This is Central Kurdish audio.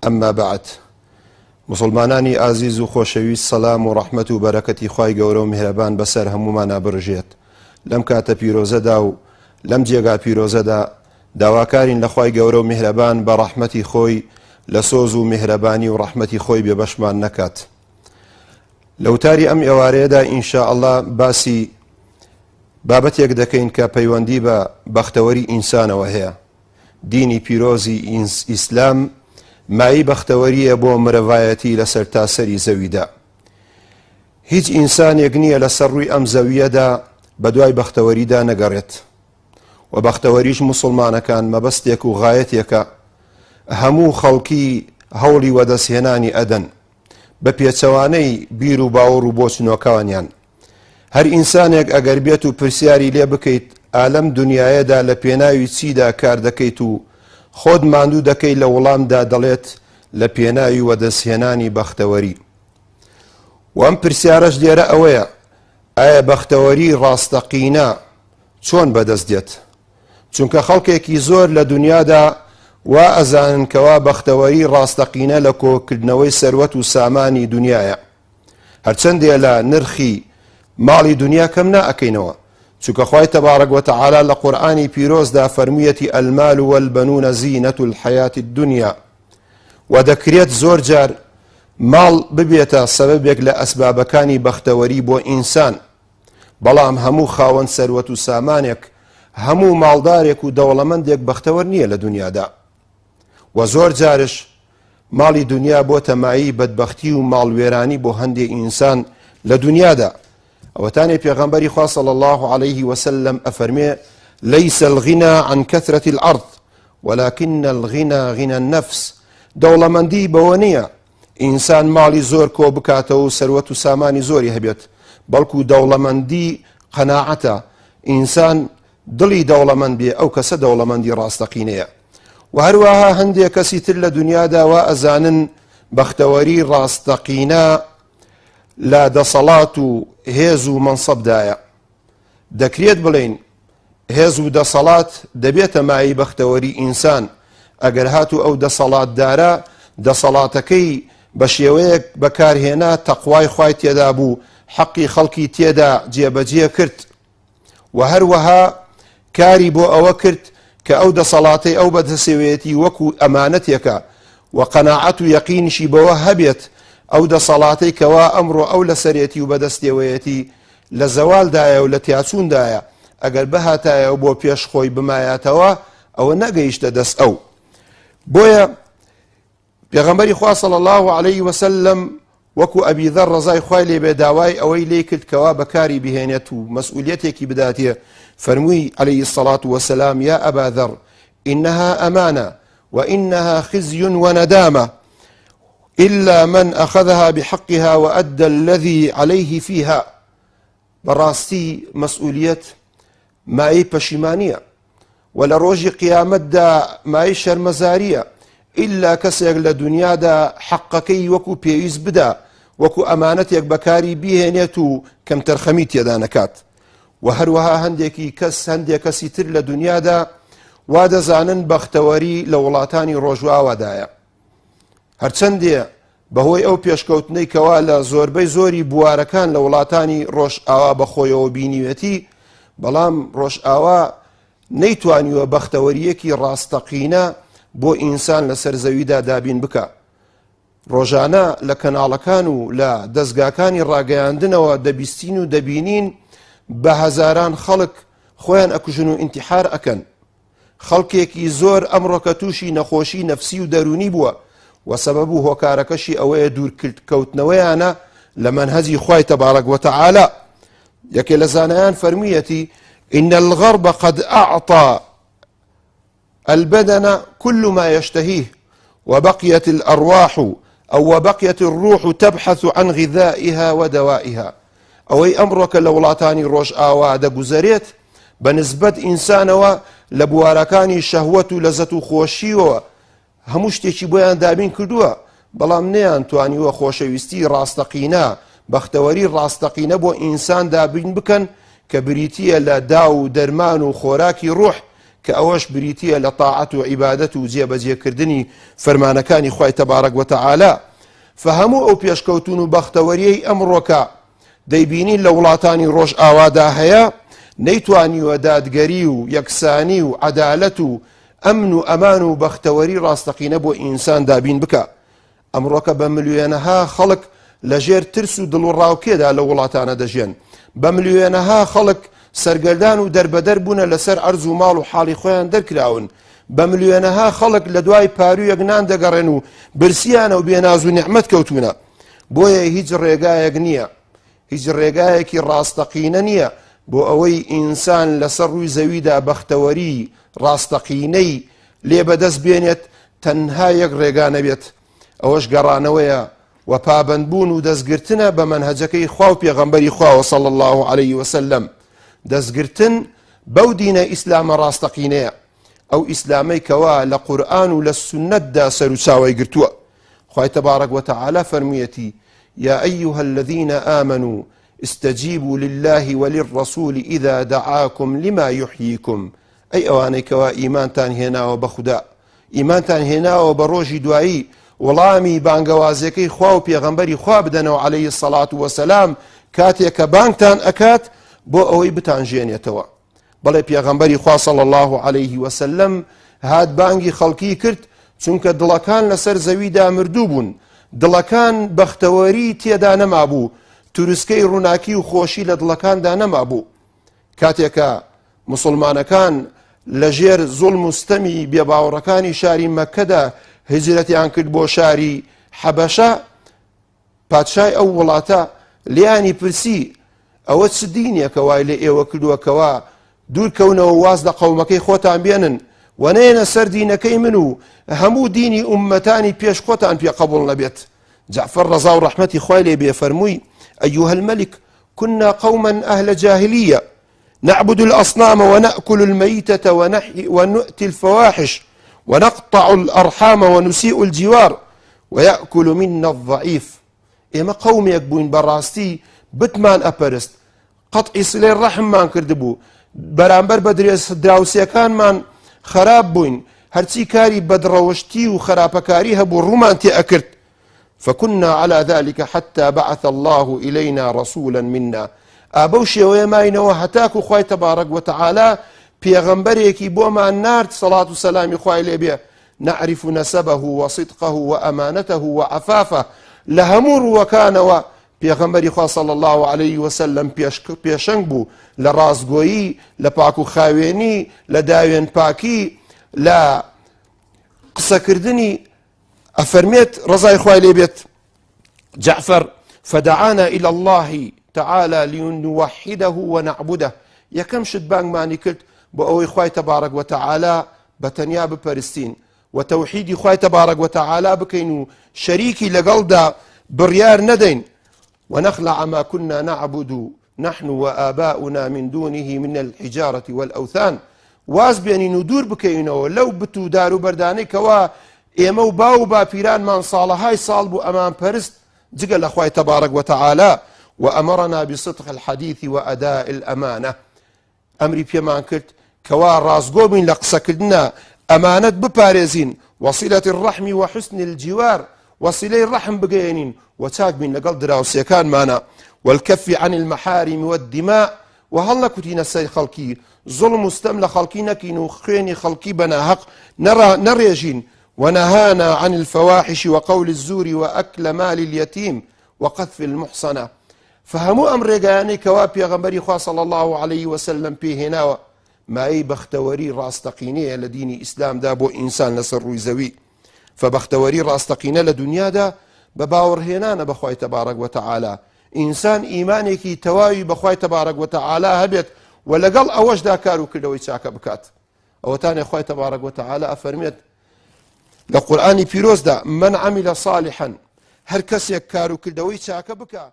اما بعد موسڵمانانی ئازیز و خۆشەویست سەلام و ڕەحمەت و بەرەکەتی خوای گەورە و میهرەبان بەسەر هەموومانا بڕژێت لەم کاتە پیرۆزەدا و لەم جێگا پیرۆزەدا داواکارین لە خوای گەورە و میهرەبان بە ڕەحمەتی خۆی لە سۆز و میهرەبانی و ڕەحمەتی خۆی بێبەشمان نەکات لە وتاری ئەم ئێوارەیەدا ئینشاءاللە باسی بابەتێک دەکەین کە پەیوەندی بە بەختەوەری ئینسانەوە هەیە دینی پیرۆزی ئیسلام مایەی بەختەوەرییە بۆ مرەڤایەتی لە سەرتاسەری زەویدا. هیچ ئینسانێک نییە لەسەر ڕووی ئەم زەوییەدا بەدوای بەختەوەریدا نەگەڕێت و بەختەوەریش موسڵمانەکان مەبەستێک و غایەتێکە هەموو خەڵکی هەوڵی وەدەستهێنانی ئەدەن بە پێچەوانەی بیر و باوەڕ و بۆچنۆکانیان. هەر ئینسانێک ئەگەر بێت و پرسیاری لێ بکەیت ئالەم دنیایەدا لە پێناوی چیدا کار دەکەیت و خۆت ماندوو دەکەیت لە وڵامدا دەڵێت لە پێناوی وەدەستهێنانی بەختەوەری. و ئەم پرسیارەش لێرە ئەوەیە ئایا بەختەوەری ڕاستەقینە چۆن بەدەست دێت؟ چونکە خەڵکێکی زۆر لە دنیادا وا ئەزانن کەوا بەختەوەری ڕاستەقینە لە کۆکردنەوەی سەروەت و سامانی دنیایە. هەرچەندێ لە نرخی ماڵی دنیا کەم نائەکەینەوە چونکە خوای تبارک وتعالی لە قورئانی پیرۆزدا فەرموویەتی المال والبنون زینة الحیاة الدنیا و دەکرێت زۆر جار ماڵ ببێتە سەبەبێک لە ئەسبابەکانی بەختەوەری بۆ ئینسان بەڵام هەموو خاوەن سەروەت و سامانێک هەموو ماڵدارێک و دەوڵەمەندێک بەختەوەر نییە لە دنیادا وە زۆر جارش ماڵی دونیا بۆتە مایەی بەدبەختی و ماڵوێرانی بۆ هەندێ ئینسان لە دونیادا ئەوەتانێ پێغەمبەری خوا صلی الله علیه وسلم ئەفەرمێ ليس الغنى عن كثرة الأرض ولكن الغنى غنى النفس دەوڵەمەندی بەوە نییە ئینسان ماڵی زۆر کۆ بکاتەوە و سەروەت و سامانی زۆری هەبێت بەڵکو دەوڵەمەندی قەناعەتە ئینسان دڵی دەوڵەمەند بێ ئەو کەسە دەوڵەمەندی ڕاستەقینەیە و هەروەها هەندێک کەسی تر لە دنیادا وا ئەزانن بەختەوەری ڕاستەقینە لە دەسەڵات و هێز و مەنسەبدایە دەکرێت بڵێین هێز و دەسەڵات دەبێتە مایەی بەختەوەری ئینسان ئەگەر هاتوو ئەو دەسەڵاتدارە دەسەڵاتەکەی بە شێوەیەک بەکارهێنا تەقوای خوای تێدا بوو حەقی خەڵکی تێدا جێبەجێ کرد و هەروەها کاری بۆ ئەوە کرد کە ئەو دەسەڵاتەی ئەو بەدەسێوەیەتی وەکو ئەمانەتێکە و قەناعەت و یەقینیشی بەوە هەبێت ئەو دەسەڵاتەی کەوا ئەمڕۆ ئەو لەسەرێتی و بەدەستێوەیەتی لە زەوالدایە و لە تیاچووندایە ئەگەر بهاتایە و بۆ پێش خۆی بمایاتەوە ئەوە نەگەیشتە دەست ئەو بۆیە پێغەمبەری خوا صلی اللە علیه وسلم وەکو ئەبی ذەر ڕەزای خوای لێ بێ داوای ئەوەی لێ کرد کەوا بەکاری بهێنێت و مەسئولیەتێکی بداتێ فەرمووی علیه الصلاة والسلام یا ئەبا ذەر إنها أمانة وإنها خزي وندامة إلا من أخذها بحقها وأدى الذي عليه فيها بەڕاستی مەسئولیەت مایەی پەشیمانیە و لە ڕۆژی قیامەتدا مایەی شەرمەزاریە ئیلا کەسێک لە دنیادا حەقەکەی وەکو پێویست بدا وەکو ئەمانەتێک بەکاری بهێنێت و کەمتەرخەمی تێدا نەکات و هەروەها هەندێکی کەس هەندێک کەسی تر لە دنیادا وا دەزانن بەختەوەری لە وڵاتانی ڕۆژواوادایە هەرچەندێ بەهۆی ئەو پێشکەوتنەی کەوا لە زۆربەی زۆری بوارەکان لە وڵاتانی ڕۆژئاوا بەخۆیەوە بینیوێتی، بەڵام ڕۆژئاوا نەیتوانیوە بەختەوەرییەکی ڕاستەقینە بۆ ئینسان لەسەر زەویدا دابین بکا. ڕۆژانە لە کەناڵەکان و لە دەزگاکانی ڕاگەیاندنەوە دەبیستین و دەبینین بە هەزاران خەڵک خۆیان ئەکوژن و ئینتیحار ئەکەن. خەڵکێکی زۆر ئەمڕۆکە تووشی نەخۆشی نەفسی و دەروونی بووە و سەبەب و هۆکارەکەشی ئەوەیە دوورکەوتنەوەیانە لە مەنهەجی خوای تەبارەک وتەعالا یەکێ لە زانایان فەرموویەتی إن الغرب قد أعطى البدن كل ما يشتهيه وبقيت الأرواح أو وبقيت الروح تبحث عن غذائها ودوائها ئەوەی ئەمڕۆکە لە وڵاتانی ڕۆژئاوا دەگوزەرێت بە نسبەت ئینسانەوە لە بوارەکانی شەهوەت و لەزەت و خۆشیەوە هەموو شتێکی بۆیان دابین کردووە بەڵام نەیان توانیوە خۆشەویستی ڕاستەقینە بەختەوەری ڕاستەقینە بۆ ئینسان دابین بکەن کە بریتییە لە داو و دەرمان و خۆراکی ڕوح. کە ئەوەش بریتییە لە تاعەت و عیبادەت و جێبەجێکردنی فەرمانەکانی خوای تەبارەک وتەعالا. فەهەموو ئەو پێشکەوتوون و بەختەوەریەی ئەمڕۆکە دەیبینین لە وڵاتانی ڕۆژئاوادا هەیە، نەیتوانیوە دادگەری و یەکسانی و عەدالەت و ئەمن و ئەمان و بەختەوەری ڕاستەقینە بۆ ئینسان دابین بکا. ئەمڕۆکە بە ملیۆنەها خەڵک لە ژێر ترس و دڵەڕاوکێدا لەو وڵاتانە دەژیێن. بە ملیۆنەها خەڵک سەرگەردان و دەربەدەر بوونە لەسەر عەرز و ماڵ و حاڵی خۆیان دەرکراون. بە ملیۆنەها خەڵک لە دوای پاروویەک نان دەگەڕێن و برسیانە و بێ ناز و نیعمەت کەوتوونە. بۆیە هیچ ڕێگایەک نییە، هیچ ڕێگایەکی ڕاستەقینە نییە بۆ ئەوەی ئینسان لەسەر ڕووی زەویدا بەختەوەری ڕاستەقینەی لێ بەدەست بێنێت تەنها یەک ڕێگا نەبێت ئەوەش گەڕانەوەیە و پابەندبوون و دەستگرتنە بە مەنهەجەکەی خوا و پێغەمبەری خواوە صلی الله علیه وسلم دەستگرتن بەو دینە ئیسلامە ڕاستەقینەیە ئەو ئیسلامەی کەوا لە قورئان و لە سوننەتدا سەروچاوەی گرتووە. خوای تبارک وتعالی فەرموویەتی، یا ایها الذین آمنوا استجیبوا لله وللرسول اذا دعاکم لما یحییکم، ئەی ئەوانەی کەوا ئیمانتان هێناوە بە خودا، ئیمانتان هێناوە بە ڕۆژی دوایی، وەڵامی بانگەوازیەکەی خوا و پێغەمبەری خوا بدەنەوە علیه الصلاة والسلام کاتێک کە بانگتان ئەکات بۆ ئەوەی بتانژێنێتەوە. بەڵێ پێغەمبەری خوا صلی اللە علیه وسلم هات بانگی خەڵکی کرد چونکە دڵەکان لەسەر زەویدا مردوو بوون دڵەکان بەختەوەری تێدا نەمابوو تروسکەی ڕووناکی و خۆشی لە دڵەکاندا نەمابوو کاتێکە مسلمانەکان لەژێر زوڵم و ستەمی بێباوەڕەکانی شاری مەکەدا هجرەتیان کرد بۆ شاری حەبەشە پادشای ئەو وڵاتە لێیانی پرسی، ئەوە چ دینێکە وای لە ئێوە کردووە کەوا دوور کەونەوە واز لە قەومەکەی خۆتان بێنن و نەیەنە سەر دینەکەی من و هەموو دینی ئوممەتانی پێش خۆتان پێ قەبوڵ نەبێت؟ جەعفەر ڕەزا و ڕەحمەتی خوای لێ بێ فەرمووی، أيها الملك كنا قوما أهل جاهلية نعبد الأصنام ونأكل الميتة ونؤتي الفواحش ونقطع الأرحام ونسيء الجوار ويأكل منا الضعيف ئێمە قەومێک بووین بەڕاستی بتمان ئەپەرست قەتعی سلەی ڕەحممان کردبوو بەرامبەر بە درێس دراوسێکانمان خراپ بووین هەرچی کاری بەدڕەوشتی و خراپەکاری هەبوو ڕوومان تێ ئەکرد فكنا على ذلك حتى بعث الله إلينا رسولا منا ئا بەو شێوەیە ماینەوە هەتاکو خوای تبارک وتعالی پێغەمبەرێکی بۆمان نارد سەڵات و سەلامی خوای لێ بێ نعرف نسبه وصدقه وأمانته وعفافه لە هەموو ڕووەکانەوە پێغەمبەری خوا صلی الله علیه وسلم پێشەنگ بوو لە ڕاستگۆیی لە پاک و خاوێنی لە داوێن پاکی لە قسەکردنی ئەفەرمێت ڕەزای خوای لێ بێت جعفر فدعانا إلى الله تعالى لنوحده ونعبده یەکەم شت بانگمانی کرد بۆ ئەوەی خوای تەبارەک وتەعالا بە تەنیا بپەرستین و تەوحیدی خوای تەبارەک وتەعالا بکەین و شەریکی لەگەڵدا بڕیار نەدەین ونخلع ما كنا نعبد نحن وآباؤنا من دونه من الحجارة والأوثان واز بێنین و دوور بکەوینەوە لەو بت و دار و بەردانەی کەوا ئێمە و باو و باپیرانمان ساڵەهای ساڵ بوو ئەمان پەرست جگە لە خوای تبارک وتعالی وأمرنا بصدق الحديث وأداء الأمانة ئەمری پێمان کرد کەوا ڕاستگۆ بین لە قسەکردنا، ئەمانەت بپارێزین، وصلة الرحم وحسن الجوار، وەسیلەی ڕەحم بگەیەنین و چاک بین لەگەڵ دراوسێکانمانا، والکف عن المحارم والدماء، و هەڵنەکوتینە سەر خەڵکی، زوڵم و ستەم لە خەڵکی نەکەین و خوێنی خەڵکی بە ناهەق نەڕێژین، ونهانا عن الفواحش وقول الزور وأكل مال اليتيم وقذف المحصنة. فهەموو ئەم ڕێگایانەی کەوا پێغەمبەری خوا صلی اللە علیه وسلم پێی هێناوە مایەی بەختەوەری ڕاستەقینەیە لە دینی ئیسلامدا بۆ ئینسان لەسەر ڕووی زەوی فبەختەوەری ڕاستەقینە لە دنیادا بە باوەڕهێنانە بەخوای تەبارەک وتەعالا ئینسان ئیمانێکی تەواوی بەخوای تەبارەک وتەعالا هەبێت و لەگەڵ ئەوەشدا کار و کردەوەی چاکە بکات ئەوەتانێ خوای تەبارەک وتەعالا ئەفەرمێت لە قورئانی پیرۆزدا من عمل صالحا هەر کەسێک کار و کردەوەی چاکە بکە.